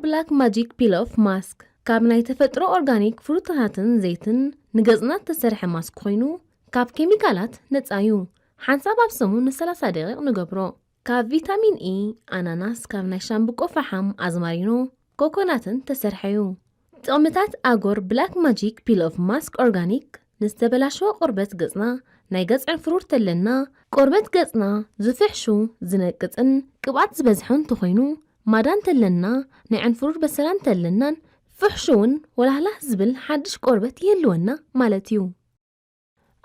ብላክ ማጂክ ፒል ኦፍ ማስክ ካብ ናይ ተፈጥሮ ኦርጋኒክ ፍሩታታትን ዘይትን ንገጽና እተሰርሐ ማስክ ኮይኑ ካብ ኬሚካላት ነጻ እዩ። ሓንሳብ ኣብ ሰሙን ንሰላሳ ደቂቕ ንገብሮ። ካብ ቪታሚን ኢ፣ ኣናናስ፣ ካብ ናይ ሻምብቆ ፈሓም፣ ኣዝማሪኖ፣ ኮኮናትን ተሰርሐ እዩ። ጥቕምታት ኣጎር ብላክ ማጂክ ፒል ኦፍ ማስክ ኦርጋኒክ ንዝተበላሸወ ቆርበት ገጽና፣ ናይ ገጽ ዕንፍሩር ተለና፣ ቆርበት ገጽና ዝፍሕሹ፣ ዝነቅጽን ቅብኣት ዝበዝሖ እንተኾይኑ፣ ማዳ እንተለና፣ ናይ ዕንፍሩር በሰላ እንተለናን ፍሕሹውን ወላህላህ ዝብል ሓድሽ ቆርበት ይህልወና ማለት እዩ።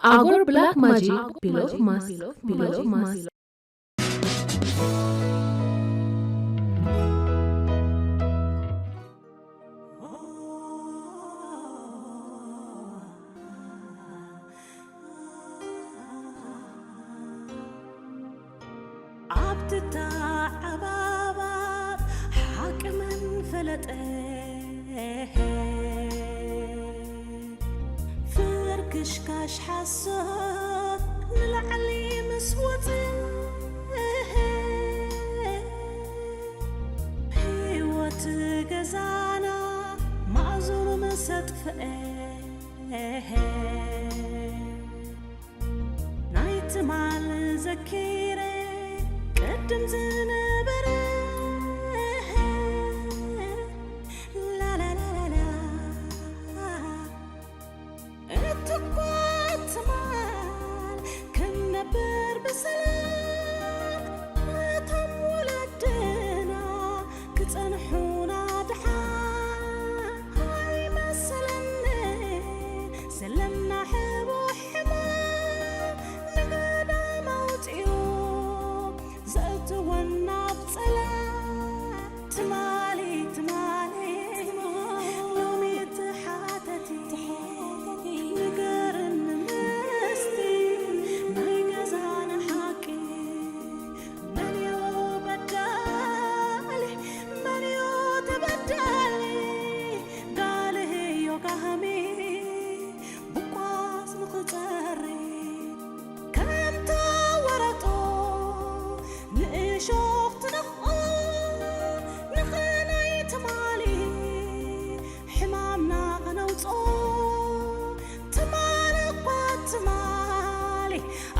ኣጎር ብላክ ማጂክ ፒል ኦፍ ማስክ፣ ፒል ኦፍ ማስክ። ኣብ ትተዓባባር ሓቂ መን ፈለጠ? ፍርክሽካሽ ሓሶት ንላዕሊ ምስ ወፀ፣ ህይወት ገዛና ማእዝኑ ምስ ኣጥፍአ፣ ናይ ትማል ዘኪረ ቅድም ዝነበረ፣ ላላላላላ፣ እትኳ ትማል ክንነብር ብሰላም፣ እቶም ወለድና ክጸንሑና ድሓን ኣይመሰለኒ። ዘለና ሕቡእ ሕማም ንገዳም ኣውጺኡ ዘእትወና ኣብ ጸላም። ትማሊ ትማሊ ሎሚ ተሓተቲ፣ ንገርኒ ምስቲ ናይ ገዛና ሓቂ። መን እዩ በዳሊ? መን እዩ ተበዳሊ? ጋልህዮ ጋህሚ ብቋስ ንኽጸሪ፣ ከምታ ወረጦ ንእሾኽ ትነኽኦ፣ ንኽናይ ትማሊ ሕማምና ኸነውፅኦ። ትማሊ እኳ ትማሊ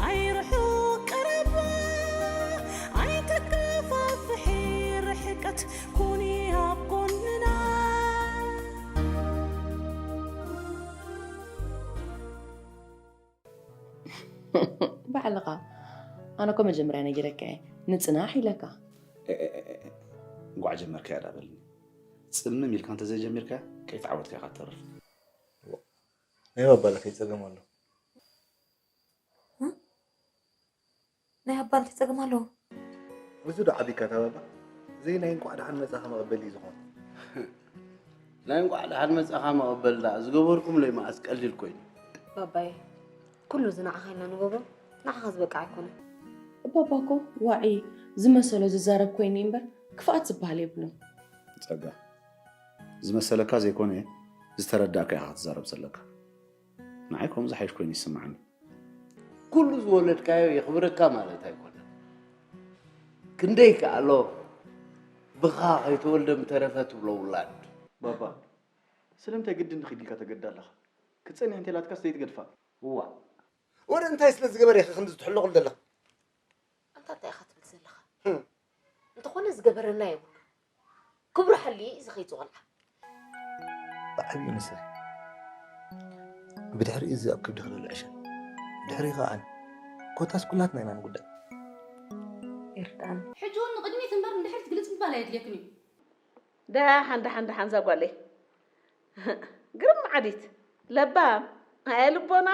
ኣይርሑቕ ቀረባ፣ ኣይተከፋፍሒ ርሕቀት ኩኒ ኣብ ጎንና። ባዕልኻ። ኣነ እኮ መጀመርያ ነጊረካ እየ፣ ንጽናሕ ኢለካ። እንኳዕ ጀመርካያ ዳበልኒ። ጽምም ኢልካ እንተዘይጀሚርካ ከይተዓወትካ ኢኻ ትተርፍ። ናይ ባባለ ከይጸገም ኣሎ። ናይ ኣባል ትጸገም ኣለዎ። እዚ ዶ ዓቢካ ታባባ? እዚ ናይ እንቋዕ ደሓን መጻኻ መቐበሊ እዩ ዝኾን። ናይ እንቋዕ ደሓን መጻኻ መቐበል ደኣ ዝገበርኩምለይ መዓስ ቀሊል ኮይኑ። ባባየ፣ ኩሉ እዚ ንዓኻ ኢልና ንገብሮ ንዓኻ ዝበቅዕ ኣይኮነን። ባባ እኮ ዋዒ ዝመሰሎ ዝዛረብ ኮይኑ እምበር ክፍኣት ዝበሃል የብሉን። ጸጋ፣ ዝመሰለካ ዘይኮነ ዝተረዳእካ ኢኻ ክትዛረብ ዘለካ። ንዓይ ከምኡ ዝሓይሽ ኮይኑ ይስምዓኒ። ኩሉ ዝወለድካዮ የኽብረካ ማለት ኣይኮነን። ክንደይ ከኣሎ ብኻ ከይተወልደ ምተረፈ ትብሎ ውላድ። ባባ፣ ስለምንታይ ግድን ንኺድ ኢልካ ተገድድ ኣለኻ? ክትጸንሕ እንተኢላትካስ ዘይትገድፋ። እዋእ። ወረ እንታይ ስለ ዝገበረ ኢኺ ክንዲ ዝትሕለቑሉ ዘለኻ? ኣንታ እንታይ ኢኻ ትብል ዘለኻ? እንተኾነ ዝገበረና የብሉን። ክብሩ ሓልዩ እዩ ዝኸይድ ዝቖልዓ። ብዓብዩ ንስኺ፣ ብድሕሪኡ እዚ ኣብ ከብድኺ ዘሎ ዕሸል፣ ብድሕሪኡ ኸኣ ኣነ። ኮታስ ኩላትና ኢና ንጉዳእ። ይርዳእና። ሕጂ እውን ንቕድሚት እምበር ንድሕሪት ግልጽ ምባል ኣየድልየክን እዩ። ደሓን ደሓን ደሓን እዛ ጓለይ። ግርም ዓዲት ለባም ኣየ ልቦና።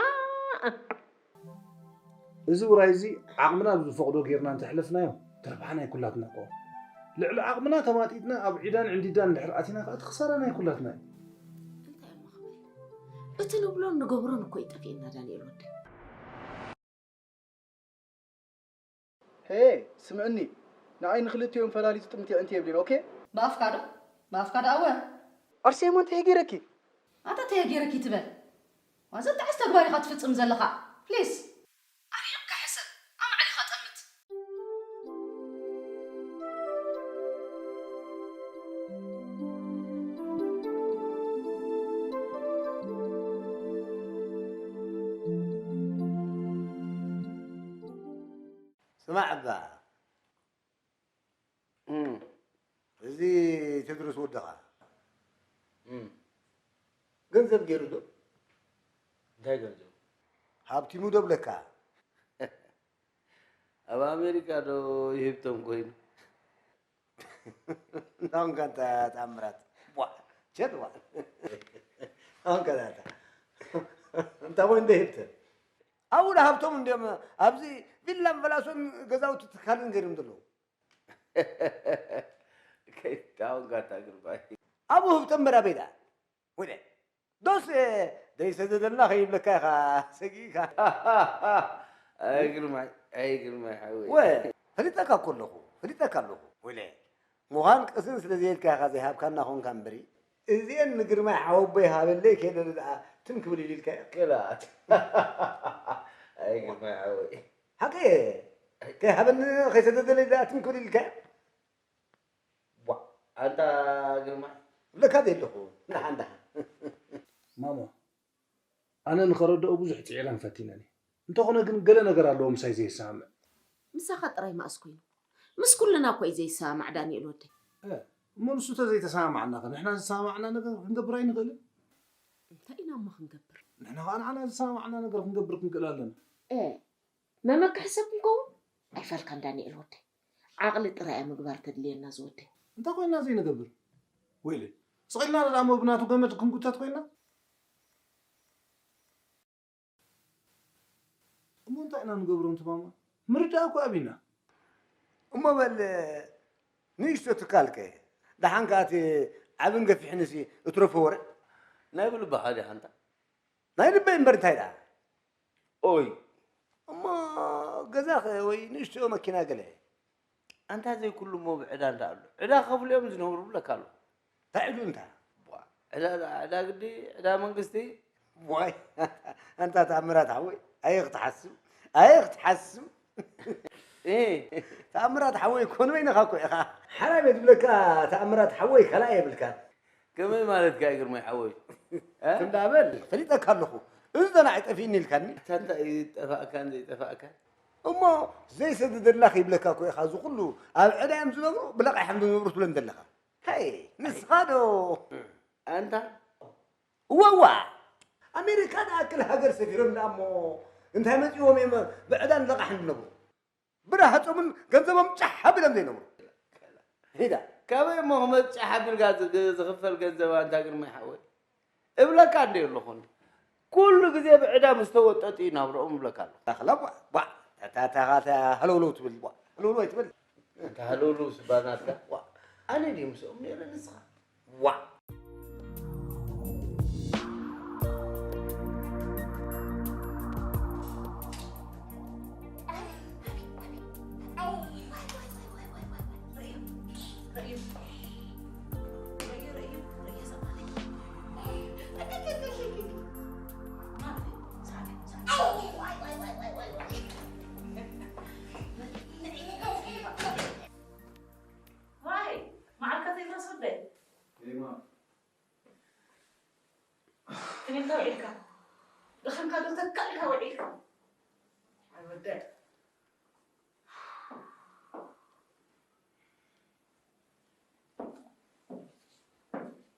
እዚ ውራይ እዚ ዓቕምና ብዝፈቕዶ ጌርና እንተሕለፍናዮ ትርብሓ ናይ ኩላትና እኮ። ልዕሊ ዓቕምና ተማጢጥና ኣብ ዒዳን ዕንዲዳን እንድሕር ኣቲና ከኣ እቲ ክሳራ ናይ ኩላትና እዩ። እንታይ እሞ ክብል እቲ ንብሎን ንገብሮን እኮ እዩ ጠፊእና ዳንኤል ወደይ። ሄ ስምዕኒ፣ ንዓይ ንክልቲኦም ፈላሊቲ ጥምቲ ዕንቲ የብልን። ኦኬ። ብኣፍካ ዶ? ብኣፍካ ደኣ እወ። ኣርሴማ እንታይ ገይረኪ? ኣታ እንታይ ገይረኪ ትበል? ዋዛ ጣዕስ ተግባር ኢኻ ትፍጽም ዘለኻ። ፕሊስ። ኣርሒቕካ ሕሰብ። ኣማዕዲኻ ጠምት። ስማዕ እባ፣ እም። እዚ ቴድሮስ ወድኻ እም። ገንዘብ ገይሩ ዶ? እንታይ ገንዘብ? ሃብቲሙ ዶ ብለካ? ኣብ ኣሜሪካ ዶ ይህብቶም ኮይኑ? እንታይ ኾንካ ኣንታ ተኣምራት? ቧ፣ ቸድ ቧ። እንታይ ኾንካ ኣንታ? እንታይ ኮይኑ ዶ ይህብተን? ኣብኡ ለሃብቶም እንዲዮም ኣብዚ ቪላን ፈላሶን ገዛውቲ ትካልን ገይሮም ዘለዉ። ከይታውን ጋታ ግርባይ። ኣብኡ ህብተን በራበይ ደኣ። ወይለ፣ ዶስ ደይሰደደልና ከይብለካ ኢኻ ሰጊእካ። ኣይ ግርማይ፣ ኣይ ግርማይ ሓወይ። ወ፣ ፈሊጠካ እኮ ኣለኹ፣ ፈሊጠካ ኣለኹ። ወይለ፣ ምዃን ቅስን ስለ ዘየልካ ኢኻ ዘይሃብካና ኾንካ እምበሪ፣ እዚኤን ንግርማይ ሓወቦይ ሃበለይ ከይደለ ደኣ ትም ክብል ኢሉ ኢልካዮ። ክላት። ኣይ ግርማይ ሓወይ። ሓቂ እየ። ከይሃበኒ ከይሰደደለይ ደኣ ትም ክብል ኢልካዮ። ቧ፣ ኣንታ ግርማይ። እብለካ ደይ ኣለኹ። ደሓን፣ ደሓን። ማሞ፣ ኣነ ንኸረድኦ ብዙሕ ጽዒረን ፈቲነን እየ። እንተኾነ ግን ገለ ነገር ኣለዎ ምሳይ ዘይሰማምዕ። ምሳኻ ጥራይ መኣስ ኮይኑ? ምስ ኩልና እኮ እዩ ዘይሰማማዕ ዳንኤል ወደይ። እ፣ እሞ ንሱ ተዘይተሰማማዕና ኸ ንሕና ዝሰማማዕና ነገር ክንገብር ኣይንኽእልን? እንታይ ኢና እሞ ክንገብር? ንሕና ኸኣ ንዓና ዝሰማማዕና ነገር ክንገብር ክንክእል ኣለና። እ፣ መመክሒ ሰብ ክንከውን ኣይፋልካን ዳንኤል ወደይ። ዓቕሊ ጥራይ እያ ምግባር ተድልየና ዝወደይ። እንታይ ኮይንና ዘይንገብር? ወይለ፣ ስቕ ኢልና ንድኣ እሞ ብናቱ ገመድ ክንጉተት ኮይንና? እሞ እንታይ ኢና ንገብሮ እንቲ ማማ? ምርዳእ እኮ ኣቢና። እሞ በል ንእሽቶ ትካልከ? ደሓን ከኣ እቲ ዓብን ገፊሕንሲ እትረፎ ወረ? ናይ ብልባኻ ዲኻ ኣንታ? ናይ ልበይ እምበር እንታይ ደኣ? ኦይ። እሞ ገዛኸ ወይ ንእሽቶ መኪና ገለ? ኣንታ ዘይኩሉ እሞ ብዕዳ እንዳ ኣሎ። ዕዳ ክኸፍሉ እዮም ዝነብሩ ብለካ ኣለኹ። እንታይ ዕዱ እንታ? ቧ፣ ዕዳ፣ ዕዳ፣ ዕዳ ግዲ፣ ዕዳ መንግስቲ። ዋይ፣ ኣንታ ተኣምራት ሓወይ፣ ኣየ ክትሓስብ፣ ኣየ ክትሓስብ። እ፣ ተኣምራት ሓወይ እኮ ንበይንኻ እኮ ኢኻ። ሓራይ ቤት ዝብለካ ተኣምራት ሓወይ ካልኣይ የብልካን። ከመይ ማለትካ እዩ ግርማይ ሓወይ? እ? ክንዳ በል፣ ፈሊጠካ ኣለኹ። እዚ ደናዒ ጠፊእኒ ኢልካኒ። ኣታ እንታይ እዩ ዝጠፋእካን ዘይጠፋእካን? እሞ ዘይሰደደልና ከይብለካ እኮ ኢኻ እዚ ኩሉ ኣብ ዕዳ እዮም ዝነብሩ፣ ብለቓሕ እዮም ዝነብሩ ትብለን ዘለኻ። ሃይ፣ ንስኻ ዶ? ኣንታ? እወ፣ እዋ። ኣሜሪካ ዝኣክል ሃገር ሰፊሮም ደኣ እሞ እንታይ መጺዎም እዮም ብዕዳን ለቓሕን ዝነብሩ? ብረሃጾምን ገንዘቦም ጫሕ ኣቢሎም ዘይነብሩ። ሂዳ። ካበይ እሞ ክመጽእ ጫሕ ኣቢልካ ዝ-፣ ዝኽፈል ገንዘብ ኣንታ ግርማይ ሓወይ? እብለካ እንደ ኣለኹ እንዲ። ኩሉ ግዜ ብዕዳ ምስ ተወጠጡ እዩ ናብርኦም እብለካ ኣለኹ። ኣኽላ ቧዕ፣ ቧዕ፣ ታታታኻ ሃለውለው ትብል፣ ቧዕ፣ ሃለውለው ኣይትበል። ኣንታ ሃለውለው ስባ ናትካ። ቧዕ፣ ኣነ ድየ ምስኦም ነይረ ንስኻ? ዋእ! ዋይ፣ መዓልካ ዘይትረስ ወደይ። ሪማ። ትንንተ ውዒልካ። ደኺምካ ዶ ተካልካ ውዒልካ? ኣይ ወደይ።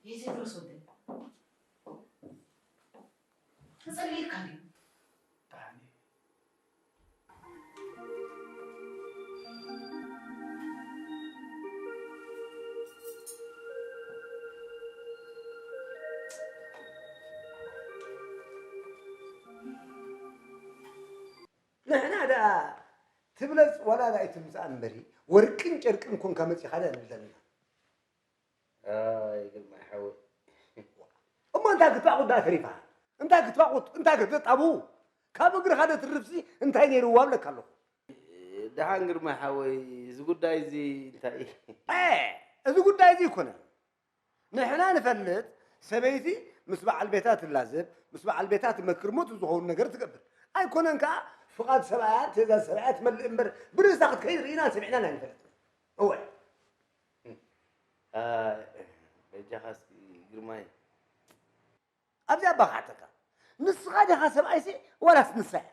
የቴድሮስ ወደይ። ተጸሊእካ ድዩ? ብጣዕሚ። ንሕና ደኣ ትብለጽ ዋላ ኣይትምጻእ እምበሪ፣ ወርቅን ጨርቅን ኮንካ መጺኻ ደኣ ንብል ዘለና። ኣይ ግርማይ ሓወይ። እሞ እንታይ ክትባቑት ደኣ ተሪፋ? እንታይ ክትባቑት? እንታይ ክትጣቡ? ካብ እግርኻ ዶ ትርፍሲ እንታይ ነይርዋ እብለካ ኣለኹ። ደሓን ግርማይ ሓወይ፣ እዚ ጉዳይ እዚ እንታይ? እ፣ እዚ ጉዳይ እዚ ኣይኮነን። ንሕና ንፈልጥ፣ ሰበይቲ ምስ በዓል ቤታ ትላዘብ፣ ምስ በዓል ቤታ ትመክር፣ እሞ እቲ ዝኸውን ነገር ትገብር። ኣይኮነን ከኣ ፍቓድ ሰብኣያ፣ ትእዛዝ ሰብኣያ ትመልእ እምበር፣ ብርእሳ ክትከይድ ርኢናን ሰሚዕናን ኣይንፈልጥን። እወ። እ፣ በጃኻ እስኪ ግርማይ። ኣብዚኣ ኣባኻዕተካ። ንስኻ ዲኻ ሰብኣይሲ ዋላስ ንሳ እያ?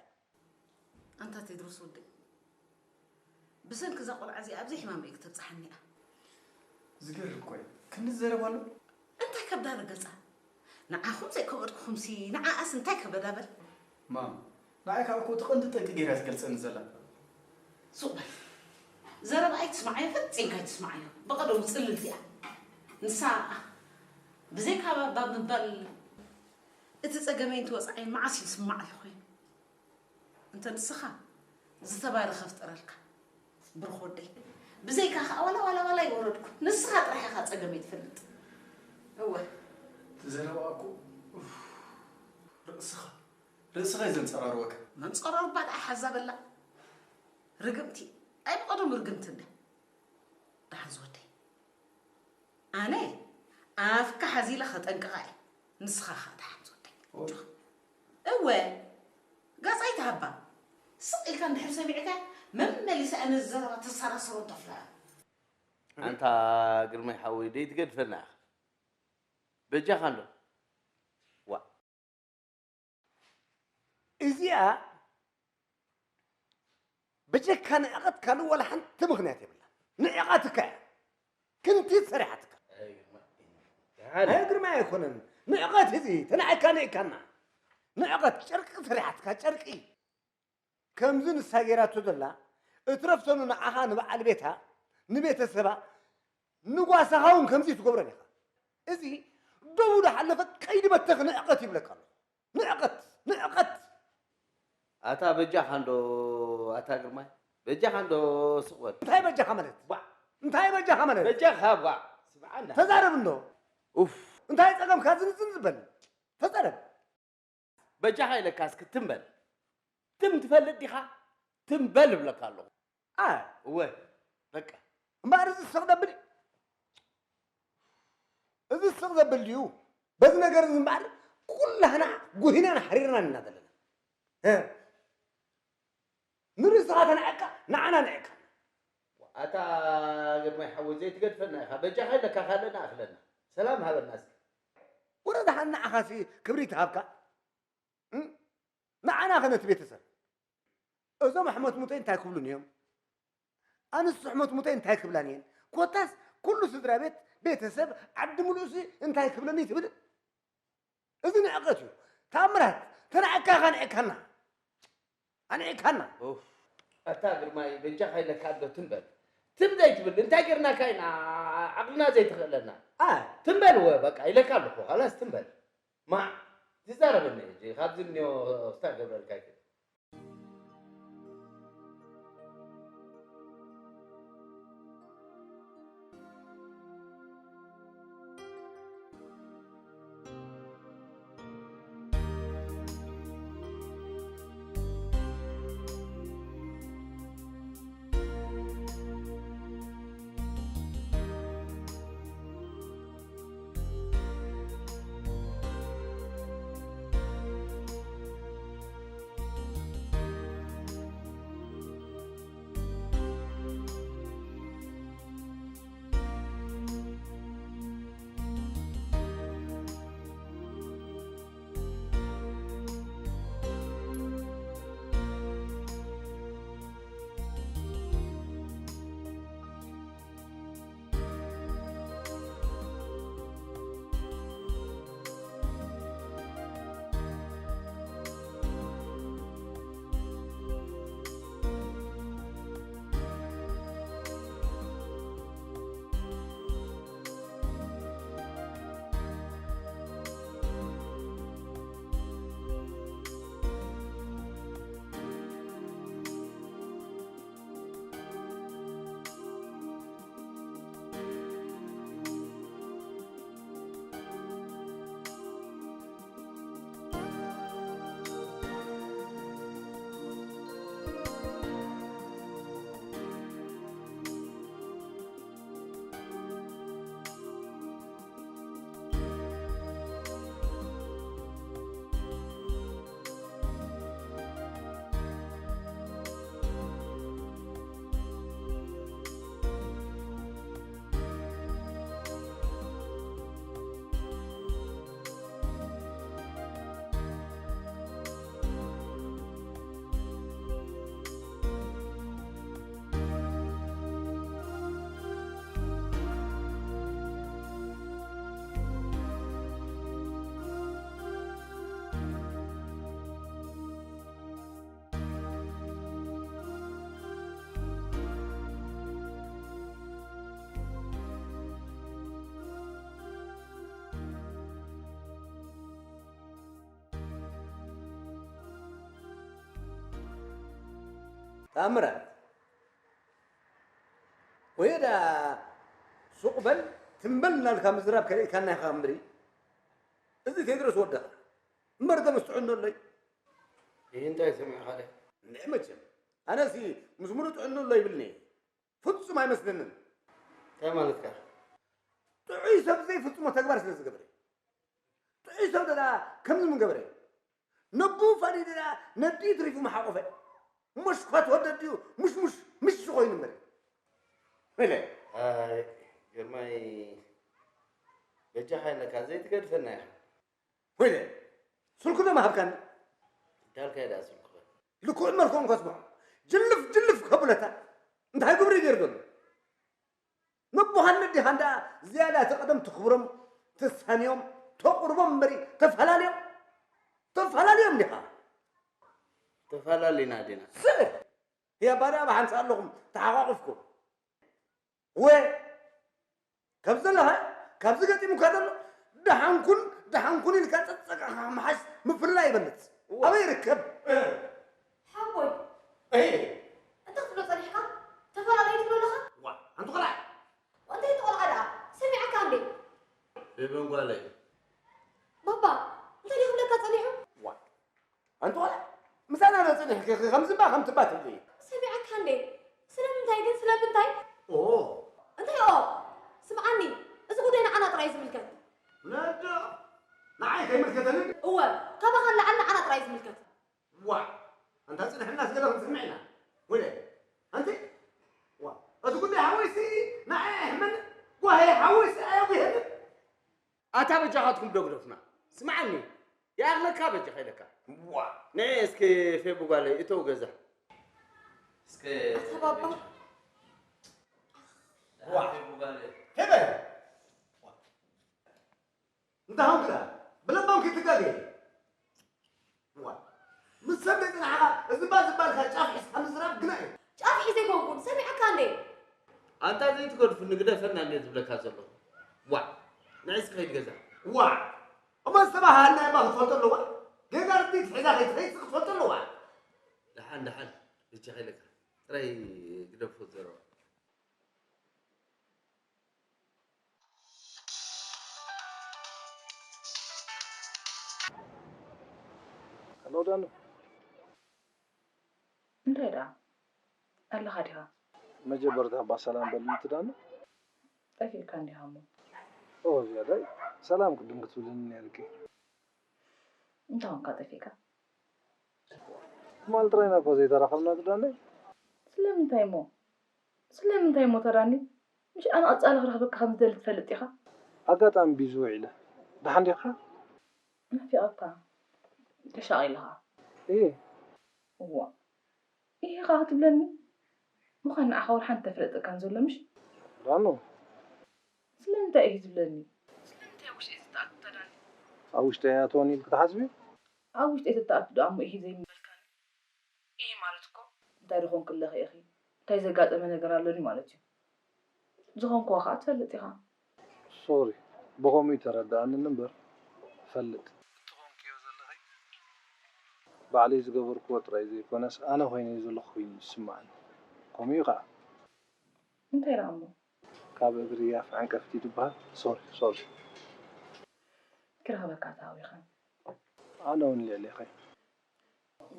ኣንታ ቴድሮስ ወደይ፣ ብሰንኪ እዛ ቆልዓ እዚኣ ኣብዚ ሕማም እዩ ክተብፅሓኒ እያ። ዝገርም እኮ እዩ። ክንዲ ዝዘረብ ኣሎ። እንታይ ከብዳ ረገፃ? ንዓኹም ዘይከበድኩኹምሲ ንዓኣስ እንታይ ከበዳ በል። ማም፣ ንዓይ ካብ እኮ እቲ ቀንዲ ጠንቂ ገይራ ትገልፀኒ ዘላ። ሱቕ በል። ዘረባ ኣይትስምዓዮ፣ ፈፂምካ ኣይትስምዓዮ። ብቐደሙ ፅልልቲ እያ። ንሳ ብዘይካ ባባ ምባል እቲ ጸገመይን እቲ ወጻዓይን መዓስ እዩ ዝስማዕ ኣሎ ኮይኑ? እንተ ንስኻ ዝተባረኸ ፍጠረልካ ብሩኽ ወደይ። ብዘይካ ኸኣ ዋላ ዋላ ዋላ ኣይወረድኩ። ንስኻ ጥራሕ ኢኻ ጸገመይ ትፈልጥ። እወ። እቲ ዘረባ እኮ፣ ኡፍ፣ ርእስኻ፣ ርእስኻ እዩ ዘንጸራርወካ። መንጸራርባ ደኣ ሓዛ በላ። ርግምቲ። ኣይ ብቐደሙ ርግምቲ እንደ። ደሓን ዝወደይ። ኣነ ኣፍካ ሓዚለ ከጠንቅቓ እየ። ንስኻ ኸኣ ደሓን ዝወደይ። ኦይ። እወ። ገጻ ኣይትሃባ። ስቕ ኢልካ እንድሕር ሰሚዕካ መመሊሳ እየ ነዚ ዘረባ ተሰራስሮን ተፍልሖን። ኣንታ ግርማይ ሓወይ ደይትገድፈና ኢኻ። በጃኻ እንዶ። ዋ። እዚኣ በጀካ ንዕቐት ካልእ ዋላ ሓንቲ ምኽንያት የብላ። ንዕቐትካ እያ። ክንቲት ሰሪሓትካ። ኣይ ግርማይ ኣይኮነን። ንዕቐት እዚ ተናዒካ ንዕካና። ንዕቐት ጨርቂ ሰሪሓትካ ጨርቂ። ከምዚ ንሳ ገይራቶ ዘላ እትረፍተኑ ንዓኻ ንበዓል ቤታ ንቤተሰባ ንጓሳኻ እውን ከምዚ ትገብረን ኢኻ። እዚ ደው ዝሓለፈ ቀይዲ በተኽ ንዕቐት ይብለካ ኣሎ። ንዕቐት፣ ንዕቐት። ኣታ በጃኻ እንዶ፣ ኣታ ግርማይ፣ በጃኻ እንዶ ስቕ በል። እንታይ በጃኻ ማለት? ቧዕ። እንታይ በጃኻ ማለት? በጃኻ ቧዕ። ስምዓና። ተዛረብ እንዶ። ኡፍ። እንታይ ጸገምካ ዝንዝን ዝበል? ተዛረብ። በጃኻ ኢለካ እስኪ ትም በል። ትም ትፈልጥ ዲኻ? ትም በል እብለካ ኣለኹ። ኣ። እወ፣ በቃ። እምበኣር እዚ ስቕ ዘብል እዩ። እዚ ስቕ ዘብል ድዩ? በዚ ነገር እዚ እምበኣር ኩላህና ጉሂናን ሓሪርናን ኢና ዘለና። እ። ንርእስኻ ተናዕቅካ፣ ንዓና ንዕቀና። ኣታ ግርማይ ሓወይ፣ ዘይትገድፈና ኢኻ። በጃኻ ኢለካ ካልእ ንኣኽለና። ሰላም ሃበና እስኪ። ወረ ደሓን ንዓኻሲ ክብሪ ይትሃብካ። እም? ንዓና ኸ ነቲ ቤተሰብ? እዞም ኣሕመት ሙጠይ እንታይ ክብሉን እዮም? ኣንስቲ ኣሕመት ሙጠይ እንታይ ክብላን እየን? ኮታስ ኩሉ ስድራ ቤት፣ ቤተሰብ፣ ዓዲ ምሉእሲ እንታይ ክብለኒ ትብል? እዚ ንዕቀት እዩ። ታምራት፣ ተናዕካ ኸ ንዕካና። ኣንዒካና። ኡፍ፣ ኣታ ግርማይ፣ በጃኻ ኢለካ ኣሎ ትም በል። ትም ዘይትብል፣ እንታይ ጌርናካ ኢና ዓቕልና ዘይተኽእለና? ኣ። ትም በል፣ ወ፣ በቃ፣ ኢለካ ኣለኹ፣ ኻላስ ትም በል። ማዕ፣ ትዛረበኒ ሕጂ፣ ካብዚ እኒኦ ስታር ገብረልካ ኣይክእል። ኣምራት፣ ወይ ደኣ ሱቕ በል ትም በል እናልካ ምዝራብ ከርእካና ኢኻ እምበሪ፣ እዚ ቴድሮስ ወደኻ እምበር፣ እቶም ምስ ጥዕኖ ኣሎይ። ይህ እንታይ ሰሚዕኻ ደይ? እንድዒ መቸም፣ ኣነሲ ምስ ሙሉእ ጥዕኖ ኣሎ ይብልኒ። ፍጹም ኣይመስለንን። እንታይ ማለትካ? ጥዑይ ሰብ ዘይፍጽሞ ተግባር ስለ ዝገብረ። ጥዑይ ሰብ ደኣ ከምዚ ምን ገበረ? ነቡ ፋዲ ደኣ ነዲ ትሪፉ መሓቆፈ። መሽኳት ወደድዩ፣ ምሽ፣ ምሽ፣ ምሽ ኮይኑ እምበር። ወይለ። ኣይ፣ ግርማይ፣ በጃኻ ኢለካ ዘይትገድፈና ኢኻ። ወይለ፣ ስልኩ ዶ ምሃብካኒ? እንዳልካይ ደኣ ስልኩ ኸ? ልክዕ መልክዑ እንኳ ስምዖ። ጅልፍ፣ ጅልፍ ከብለታ። እንታይ ግብሪ ገይሩ ዘሎ? ነቦኻን ነዴኻን ደኣ ዝያዳ እቲ ቀደም ተኽብሮም፣ ተሳንዮም፣ ተቑርቦም እምበሪ ተፈላለዮም? ተፈላለዮም ዲኻ? ተፈላለና ዲና? ስእ! ህያባ ደኣ ብሓንሳእ ኣለኹም ተሓቋቑፍኩም። ወ-፣ ካብ ዘለኻ፣ ካብዚ ገጢሙካ ዘሎ፣ ደሓንኩን፣ ደሓንኩን ኢልካ ጸጸቃኻ ምሓዝ ምፍልላይ ይበልጽ። እዋ። ኣበይ ይርከብ? እ። ሓወይ፣ እይ። እንታይ ክትብሎ ጸኒሕካ? ተፈላለዩ ትብሎ ኣለኻ? ዋ፣ ኣንቲ ቆልዓ። እንታይ እቲ ቆልዓ ደኣ? ሰሚዓካ እንዴ? ፌበን ጓለይ። ባባ፣ እንታይ ድዩ ክብለካ ጸኒሑ? ዋ፣ ኣንቲ ቆልዓ፣ ምሳና ዶ ጽኒሕኪ ኢኺ ከምዚ እባ ከምቲ እባ ትብሊ? ሰሚዓካ እንዴ? ስለምንታይ ግን? ስለምንታይ? ኦ። እንታይ ኦ? ስምዓኒ፣ እዚ ጉዳይ ንዓና ጥራይ እዩ ዝምልከት። ነዶ፣ ንዓይ ከይምልከተኒ? እወ፣ ካባኻ ንላዕሊ ንዓና ጥራይ እዩ ዝምልከት። ዋእ! ኣንታ ጽንሕናስ ገለ ክንስምዕ ኢና። ወለ፣ ኣንቲ፣ ዋ፣ እቲ ጉዳይ ሓወይሲ ንዓይ ኣይሕመኒ፣ ጓሂ ሓወይሲ ኣየጉህየኒ። ኣታ በጃኻትኩም ዶ ግደፉና። ስምዓኒ፣ ይኣኽለካ በጃኻ ኢለካ። ዋ። ንዒ እስኪ ፌቡ ጓለይ፣ እተው ገዛ። እስከ ኣታ ባባ። ዋ። ፌቡ ጓለይ። ፌበ! ዋ። እንታይ ኾንክ ደኣ? ብለባም ከይትጋገየ። ዋ፣ ምስ ሰብ ዘይጸናሕካ፣ እዚ እባ ዝባልካ ጫፍ ሒዝካ ምዝራብ ግናይ እዩ። ጫፍ ሒዘ ኣይኮንኩን፣ ሰሚዐካ እንዴ? ኣንታ ዘይትገድፉኒ ግደፈና እንዴ ዝብለካ ዘለኹ። ዋዕ፣ ንዒ እስኪ ኸይድ ገዛ። ዋዕ፣ እሞ ዝተባህልና እባ ክትፈልጦ ኣለዋ። ጌጋ ርድኢት ሒዛ ከይትኸይድ ክትፈልጦ ኣለዋ። ደሓን፣ ደሓን፣ በጃኻ ኢለካ። ጥራይ ግደፎ ዘረባ። ሄሎ ዳኑ። እንታይ ደኣ? ኣለኻ ዲኻ? መጀመርታ እባ ሰላም በልኒ እቲ ዳኑ። ጠፊእካ እንዲኻ እሞ። ኦ ዝያዳይ፣ ሰላም ቅድም ክትብልኒ ነይርኪ። እንታይ ኾንካ ጠፊእካ? ትማሊ ጥራይ ኢና እኮ ዘይተራኸብና ትዳነይ። ስለምንታይ እሞ? ስለምንታይ እሞ ተዳኒ? ምሽ ኣነ ቀጻሊ ክረኽበካ ከም ዝደሊ ትፈልጥ ኢኻ። ኣጋጣሚ ቢዚ ውዒለ። ደሓን ዲኻ? ናፊቐካ። ተሻቒልኻ። እየ። እዋ። እየ ኸኣ ክትብለኒ? ምዃን ንዓኻ ወላ ሓንቲ ተፍለጠካን ዘሎ ምሽ? ዳኑ። ስለምንታይ እሂ ትብለኒ? ስለምንታይ ኣብ ውሽጠይ ትተኣቱ ተዳኒ? ኣብ ውሽጠይ ኣይኣተወን ኢልኪ ትሓስቢ? ኣብ ውሽጠይ ትተኣቱ ደኣ እሞ እሂ ዘይምበልካኒ? እሂ ማለት እኮ እንታይ ደኾንክለኺ ኢኺ? እንታይ ዘጋጠመ ነገር ኣሎኒ ማለት እዩ። ዝኾንክዎ ኸኣ ትፈልጥ ኢኻ። ሶሪ፣ ብኸምኡ ይተረድኣኒ እምበር እፈልጥ። እትኾንክዮ ዘለኺ ባዕለይ ዝገበርክዎ ጥራይ ዘይኮነስ ኣነ ኮይነ ዘለኹ ኮይኑ ይስምዓኒ። ከምኡ እዩ ኸኣ። እንታይ ደኣ እሞ? ካብ እግሪ ኣፍ ዕንቀፍቲ ትበሃል። ሶሪ፣ ሶሪ። ክረኽበካ ተሃዊኸ። ኣነ እውን ልዕሌኺ።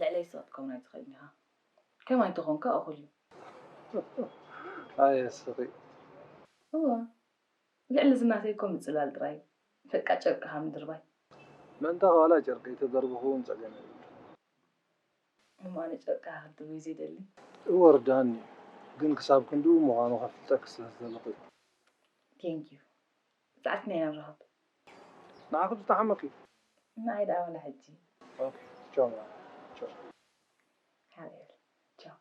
ልዕለይ ስቕ ክትከውን ኣይትኽእልን ኢኻ። ከማይ ተኾንካ እኹል እዩ። ኣየ ስኺ። እወ። ልዕሊ ዝናተይ እኮ ምጽላል ጥራይ እዩ። በቃ ጨርቅኻ ምድርባይ። ምእንታኻ ዋላ ጨርቀይ ተደርበኹ እውን ጸገም የብሉን። እሞ ኣነ ጨርቅኻ ክትድርብይ ዘይደሊ? እወ ርድኣኒ እዩ። ግን ክሳብ ክንድኡ ምዃኑ ከፍልጠኪ ስለ ዝደለኹ እዩ። ቴንክ ዩ። ብጻዕትና ኢና ንራኸብ። ንዓኺ ዝተሓመኪ? ንዓይ ደኣ ዋላ ሕጂ። ኦኬ፣ ቻው ማለት፣ ቻው። ሓቢር፣ ቻው።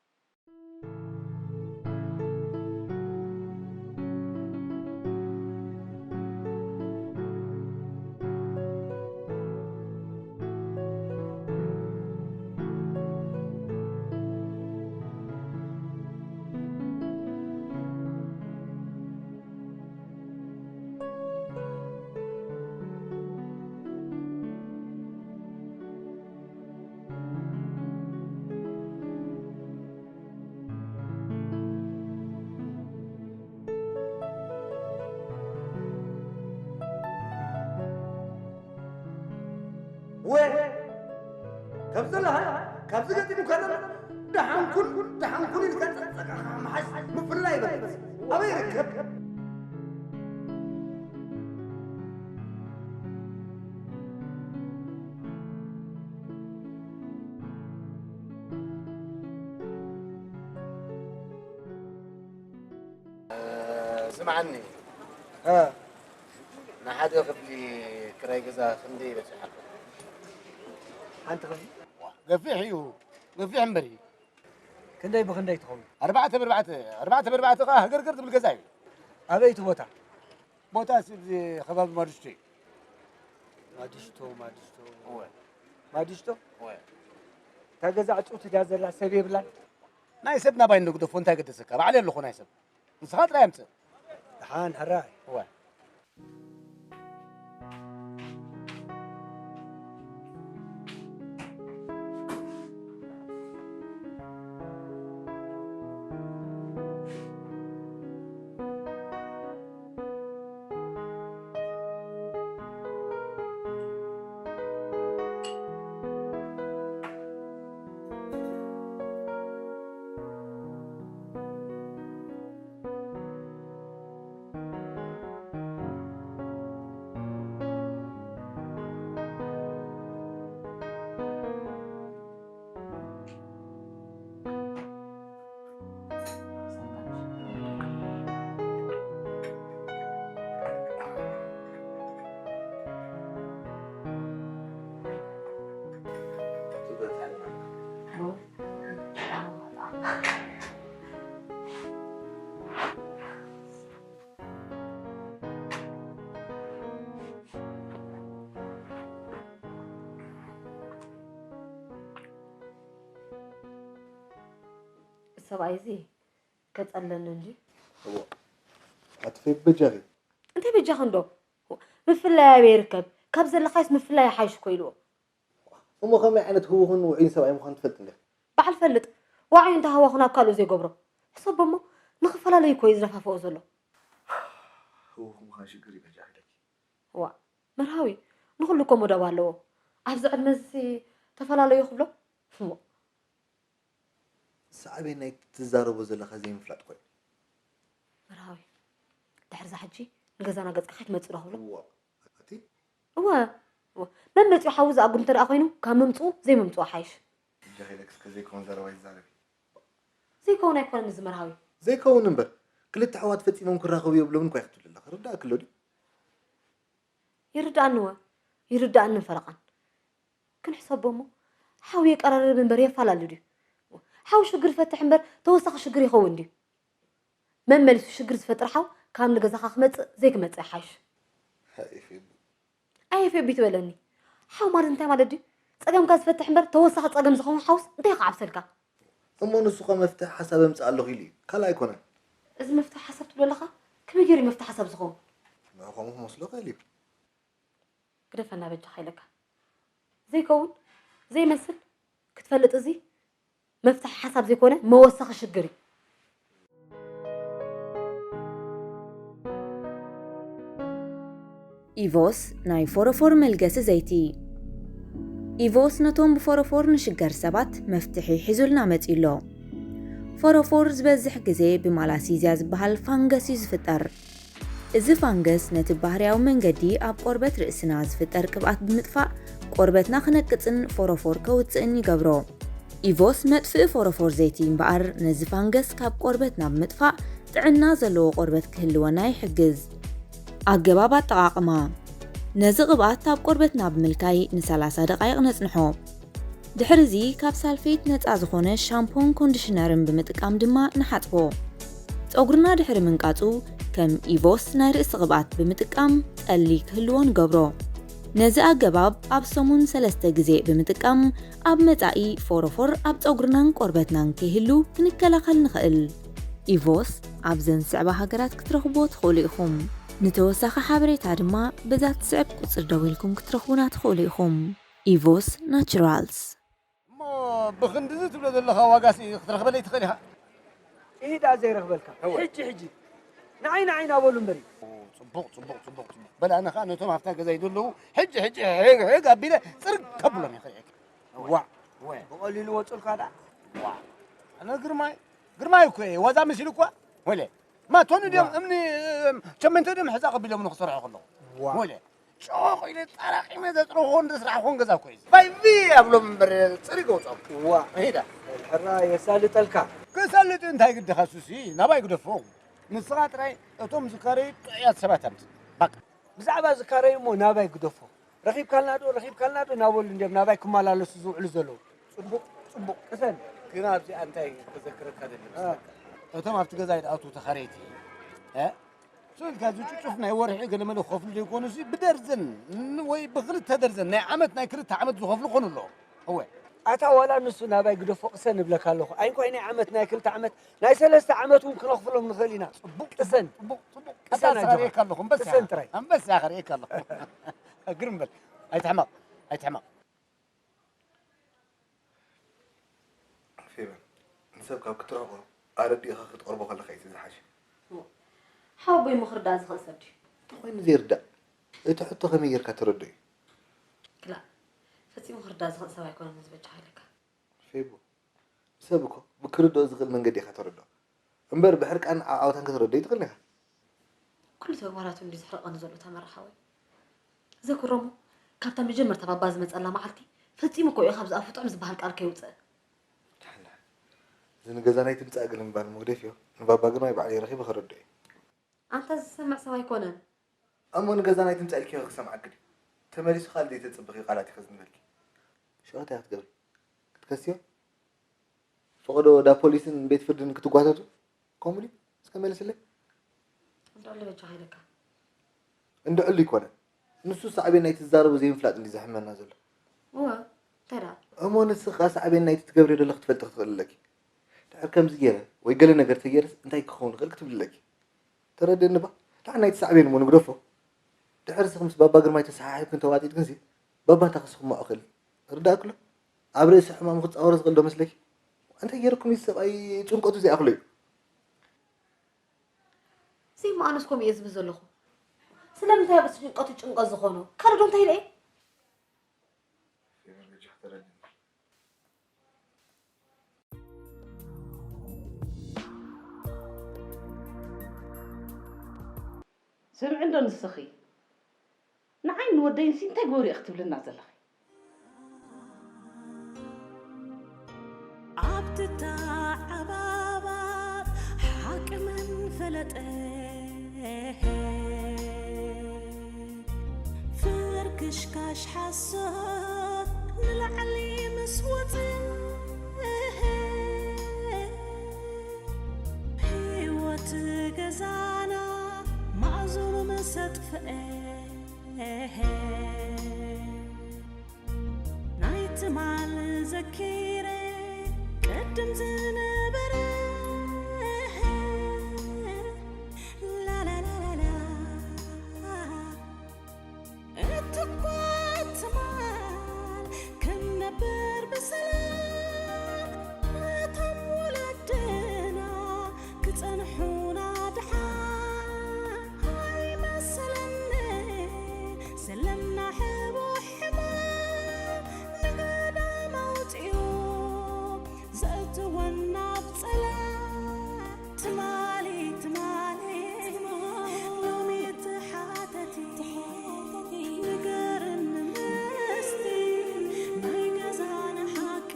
ካብ ዘለኻ ካብዚ ገጢሙካ ዘሎ ደሓንኩን ደሓንኩን ኢልካ ጸጸቃኻ ምሓዝ ምፍላይ ይበልጽ። ኣበይ ይርከብ? ስምዓኒ፣ እ። ንሓደ ክፍሊ ክራይ ገዛ ክንደይ ይበጽሓልኩም? ሓንቲ ክፍሊ? ገፊሕ እዩ፣ ገፊሕ እምበር እዩ። ክንደይ ብኽንደይ ትኸውን? ኣርባዕተ ብኣርባዕተ፣ ኣርባዕተ ብኣርባዕተ ከኣ ህገርገር ትብል ገዛ እዩ። ኣበይ እቲ ቦታ? ቦታ ሲ-፣ እዚ ከባቢ ማድሽቶ እዩ። ማድሽቶ፣ ማድሽቶ። እወ። ማድሽቶ? እወ። እታ ገዛ ዕጽውቲ ድያ ዘላ፣ ሰብ የብላን? ናይ ሰብ ናባይ እንዶ ግደፎ፣ እንታይ ገደሰካ? ባዕለይ ኣለኹ ናይ ሰብ። ንስኻ ጥራይ ኣምጽእ። ደሓን ሕራይ። እወ። ሰብኣይ እዚ ከጸለኒ እንዲ። እዎ። ኣቲ ፌብ በጃኺ። እንታይ በጃኺ እንዶ? ምፍላይ ኣበይ ይርከብ? ካብ ዘለኻይስ ምፍላይ ይሓይሽ እኮ ኢልዎ። እሞ ከመይ ዓይነት ህውኽን ውዑይን ሰብኣይ ምዃኑ ትፈልጥ እንዲኻ? በዓል ፈልጥ። ዋዕዩ እንተሃዋኹ ናብ ካልኡ ዘይገብሮ። ሕሰቦ እሞ ንኽፈላለዩ እኮ እዩ ዝደፋፍኦ ዘሎ። ህውኽ ምዃን ሽግር እዩ በጃኺ ኢለኪ። እዋ፣ መርሃዊ፣ ንኹሉ እኮ መደብ ኣለዎ። ኣብዚ ዕድመ እዚ ተፈላለዩ ክብሎ? እሞ። ሳዕቤን ናይ ትዛረቦ ዘለኻ ዘይምፍላጥ ኮይኑ። መርሃዊ፣ ድሕርዛ ሕጂ ንገዛና ገጽካ ከይትመጽእ ዶ ክብሎ? እዋ፣ ኣቲ? እወ፣ እወ። መን መጺኡ ሓዊ ዝኣጉም እንተ ደኣ ኮይኑ፣ ካብ ምምጽኡ ዘይምምጽኡ ሓይሽ። እጃ ከይለክ እስከ ዘይከውን ዘረባ ይዛረብ። ዘይከውን ኣይኮነን እዚ መርሃዊ። ዘይከውን እምበር፣ ክልተ ኣሕዋት ፈጺሞም ክራኸቡ የብሎምን እኳ ኢኺ ትብል ኣለኺ። ርዳእኪ ኣሎ ድዩ? ይርድኣኒ እወ፣ ይርድኣንን ፈረቓን። ግን ሕሰቦ እሞ፣ ሓው የቀራርብ እምበር የፋላሊ ድዩ? ሓው ሽግር ይፈትሕ እምበር ተወሳኺ ሽግር ይኸውን ድዩ? መመሊሱ ሽግር ዝፈጥር ሓው ካብ ንገዛኻ ክመጽእ ዘይክመጽእ ይሓይሽ። ሃይ ፌቡ። ኣየ ፌቢ ትበለኒ። ሓው ማለት እንታይ ማለት ድዩ? ጸገምካ ዝፈትሕ እምበር ተወሳኺ ጸገም ዝኸውን ሓውስ እንታይ ክዓብሰልካ? እሞ ንሱ ኸ መፍትሒ ሓሳብ ኣምጽእ ኣለኹ ኢሉ እዩ። ካልእ ኣይኮነን። እዚ መፍትሒ ሓሳብ ትብሎ ኣለኻ? ከመይ ገይሩ እዩ መፍትሒ ሓሳብ ዝኸውን? ንዕኡ ከምኡ ክመስሎ ይኽእል እዩ። ግደፈና በጃኻ ኢለካ። ዘይከውን፣ ዘይመስል፣ ክትፈልጥ እዚ መፍትሒ ሓሳብ ዘይኮነ መወሰኺ ሽግር እዩ። ኢቮስ ናይ ፎረፎር መልገሲ ዘይቲ። ኢቮስ ነቶም ብፎረፎር ንሽገር ሰባት መፍትሒ ሒዙልና መጺኡ ኣሎ። ፎረፎር ዝበዝሕ ግዜ ብማላሲዝያ ዝበሃል ፋንገስ እዩ ዝፍጠር። እዚ ፋንገስ ነቲ ባህርያዊ መንገዲ ኣብ ቆርበት ርእስና ዝፍጠር ቅብኣት ብምጥፋእ፣ ቆርበትና ክነቅጽን ፎረፎር ከውጽእን ይገብሮ። ኢቮስ መጥፍኢ ፎረፎር ዘይቲ እምበኣር፣ ነዚ ፋንገስ ካብ ቆርበትና ብምጥፋእ፣ ጥዕና ዘለዎ ቆርበት ክህልወና ይሕግዝ። ኣገባብ ኣጠቓቕማ። ነዚ ቅብኣት ኣብ ቆርበትና ብምልካይ ንሰላሳ ደቓይቕ ነጽንሖ። ድሕርዚ ካብ ሳልፌት ነጻ ዝኾነ ሻምፖን ኮንዲሽነርን ብምጥቃም ድማ ንሓጽቦ። ጸጉርና ድሕሪ ምንቃጹ ከም ኢቮስ ናይ ርእሲ ቅብኣት ብምጥቃም ጸሊ ክህልዎ ንገብሮ። ነዚ ኣገባብ ኣብ ሰሙን ሰለስተ ግዜ ብምጥቃም ኣብ መጻኢ ፎሮፎር ኣብ ጸጉርናን ቆርበትናን ከይህሉ ክንከላኸል ንኽእል። ኢቮስ ኣብዘን ዝስዕባ ሃገራት ክትረኽብዎ ትኽእሉ ኢኹም። ንተወሳኺ ሓበሬታ ድማ በዛ ትስዕብ ቁጽሪ ደዊልኩም ክትረኽቡና ትኽእሉ ኢኹም። ኢቮስ ናቹራልስ። እሞ ብኽንድዚ ትብሎ ዘለኻ ዋጋሲ ክትረኽበለይ ትኽእል ኢኻ? ኢዳ ዘይረኽበልካ። እወ። ሕጂ፣ ሕጂ። ንዓይ፣ ንዓይ ናበሉ እምበሪ። ጽቡቕ፣ ጽቡቕ፣ ጽቡቕ፣ ጽቡቕ። በል ኣነ ኸኣ ነቶም ኣብታ ገዛ ይደለዉ፣ ሕጂ፣ ሕጂ፣ ሕግ፣ ሕግ ኣቢለ ጽርግ ከብሎም እየ ክርእየካ። እወ። ዋዕ። ወ ብቐሊሉ ወጹልካ ደኣ። ዋ ኣነ ግርማይ ግርማይ እኮ እየ ዋዛ መሲሉ እኳ። ወለ ማቶኒ ድዮም እምኒ ቸመንተ ድዮም ሕዛ ቀቢሎም ንክሰርሑ ከለኹ። ዋ ወለ ጮቕ ኢለ ጠራቒመ ዘጥረኹ እንደ ስራሕ ኾን ገዛ እኮ እዩ። ፋይቪ ኣብሎም እምበር ጽሪ ገውጾም። ዋ ሄዳ ሕራ የሳልጠልካ። ክሰልጥ እንታይ ግድኻ ሱሲ ናባይ ግደፎ። ንስኻ ጥራይ እቶም ዝካረዩ ጥዑያት ሰባት ኣምጽእ። ባቃ። ብዛዕባ ዝካረዩ እሞ ናባይ ግደፎ። ረኺብካልና ዶ ረኺብካልና ዶ ናበሉ እንድዮም ናባይ ክመላለሱ ዝውዕሉ ዘለዉ። ጽቡቕ ጽቡቕ ቅሰን። ግን ኣብዚኣ እንታይ ክዘክረካ ደሊ መስለካ? እቶም ኣብቲ ገዛ ይድኣቱ ተኻረይቲ እ? ስእልካ እዚ ጭፍጭፍ ናይ ወርሒ ገለመለ ክኸፍሉ ዘይኮኑሲ ብደርዘን ን- ወይ ብክልተ ደርዘን ናይ ዓመት ናይ ክልተ ዓመት ዝኸፍሉ ኮኑ ኣለዉ። እወ ኣታ ዋላ ንሱ ናባይ ግደፎ ቅሰን እብለካ ኣለኹ። ኣይንኳይ ናይ ዓመት ናይ ክልተ ዓመት ናይ ሰለስተ ዓመት እውን ክነኽፍሎም ንኽእል ኢና። ጽቡቕ ቅሰን ጽቡቕ ጽቡቕ ቅሰን ኣታ ኣጆኻ። ኣርእየካ ኣለኹ። ኣንበሳ ቅሰን ጥራይ። ኣንበሳ ከርእየካ ኣለኹ። ግርም በል። ኣይትሕመቕ ኣይትሕመቕ። ፌቨን፣ ንሰብ ካብ ክትርሕቆ ኣረዲእኻ ክትቐርቦ ከለኻ እዩ ዝሓሸ። ሓወቦይ ምኽርዳእ ዝኽእል ሰብ ድዩ? እንታይ ኮይኑ ዘይርዳእ? እቲ ሕቶ ከመይ ጌርካ ተረድኦ እዩ? ክላእ፣ ፈጺሙ ክርዳእ ዝኽእል ሰብ ኣይኮነን እዚ በጃኻ ኢለካ። ፌቡ፣ ንሰብ እኮ ብክርድኦ ዝኽእል መንገዲ ኢኻ ተረድኦ። እምበር ብሕርቃን ዓውዓውታን ከተረድኦ ኣይትኽእልን ኢኻ። ኩሉ ተግባራቱ እንድዩ ዘሕርቐኒ ዘሎ ተመራ ሓወይ። ዘክሮሞ፣ ካብታ መጀመርታ ባባ ዝመጸላ መዓልቲ ፈጺሙ እኮ እዩ ካብዚ ኣፉ ጥዑም ዝበሃል ቃል ከይውጽእ። ቻላ፣ እዚ ንገዛና ኣይትምጻእ ገለ ምባል እሞ ግደፍዮ። ንባባ ግርማይ ባዕለይ ረኺበ ከረድኦ እየ። ኣንታ ዝሰምዕ ሰብ ኣይኮነን። እሞ ንገዛና ኣይትምጻእ ኢልኪዮ ክሰምዓኪ ድዩ? ተመሊሱ ካልእ ዘይተጸበኺዮ ቃላት እዩ ከዝንበልኪ። ሽዑ እንታይ ክትገብሪ? ክትከስዮ? ፈቐዶ ዳ ፖሊስን ቤት ፍርድን ክትጓተቱ? ከምኡ ድዩ? እስከ መልስለይ። እንድዕሉ በጃኻ ኢለካ። እንድዕሉ ኣይኮነን። ንሱ ሳዕቤን ናይቲ ዝዛረቦ ዘይምፍላጥ እንድዩ ዘሕመና ዘሎ። እወ፣ እንታይ ደኣ? እሞ ንስኺ ከኣ ሳዕቤን ናይቲ ትገብርዮ ዘለኺ ክትፈልጢ ክትኽእሊ ኣለኪ። ድሕር ከምዚ ገይረ ወይ ገለ ነገር ተገይረስ እንታይ ክኸውን ይኽእል ክትብሊ ኣለኪ። ተረድእኒ እባ። ደሓን ናይቲ ሳዕቤን እሞ ንግደፎ። ድሕር እስኺ ምስ ባባ ግርማይ ተሰሓሒብክን ተዋጢጥክንሲ ባባ እንታይ ከስኽሞ ይኽእል? ርዳእኪ ኣሎ? ኣብ ርእሲ ሕማሙ ክጻወሮ ዝኽእል ዶ መስለኪ? እንታይ ገይርኩም እዩ ሰብኣይ ጭንቀቱ ዘይኣኽሎ እዩ? ዘይመኣነስ ከምኡ እየ ዝብል ዘለኹ። ስለምንታይ ኣብ ርእሲ ጭንቀቱ ጭንቀት ዝኾኖ? ካልእ ዶ እንታይ ኢለ እየ? ፌቨን በጃኺ ተረድእኒ። ስምዒ እንዶ ንስኺ። ንዓይ ንወደይንሲ እንታይ ግበሩ ኢኺ ትብልና ዘለኺ? ኣብቲ ተዓባባብ ሓቂ መን ፈለጠ? ፍርክሽካሽ ሓሶት ንላዕሊ ምስ ወጸ፣ ህይወት ገዛና ማእዝኑ ምስ ኣጥፍአ፣ ናይ ትማል ዘኪረ ቅድም ዝነበረ፣ ላላላላላ። እትኳ ትማል ክንነብር ብሰላም፣ እቶም ወለድና ክጸንሑና ድሓን ኣይመሰለኒ። ዘለና ሕቡእ ሕማም ንገዳም ኣውጺኡ ዘእትወና ኣብ ጸላም። ትማሊ ትማሊ ሎሚ ትሓተቲ ንገርኒ ምስቲ ናይ ገዛና ሓቂ።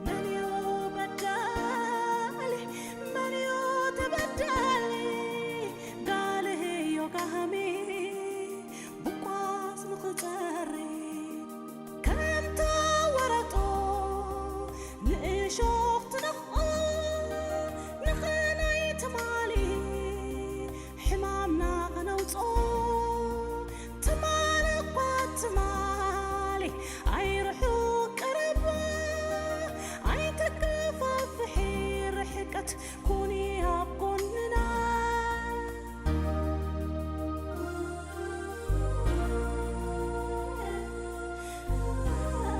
መን እዩ በዳሊ መን እዩ ተበዳሊ? ጋልህዮ ጋህሚ ብቋስ ንኽጸሪ ከም ተወረጦ ንእሾኽ ትነኽኦ ንኽናይ ትማሊ ሕማምና ኸነውጾ። ትማሊ እኳ ትማሊ ኣይርሑቕ ቀረባ ኣይተከፋፍሒ ርሕቀት ኩኒ ኣብ ጎንና።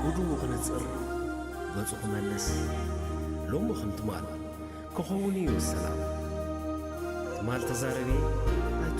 ህዱኡ ክነጽር፣ ገጹ ክመልስ፣ ሎሚ ከም ትማል ክኸውን እዩ ሰላም። ትማል ተዛረቢ፣ ናቱ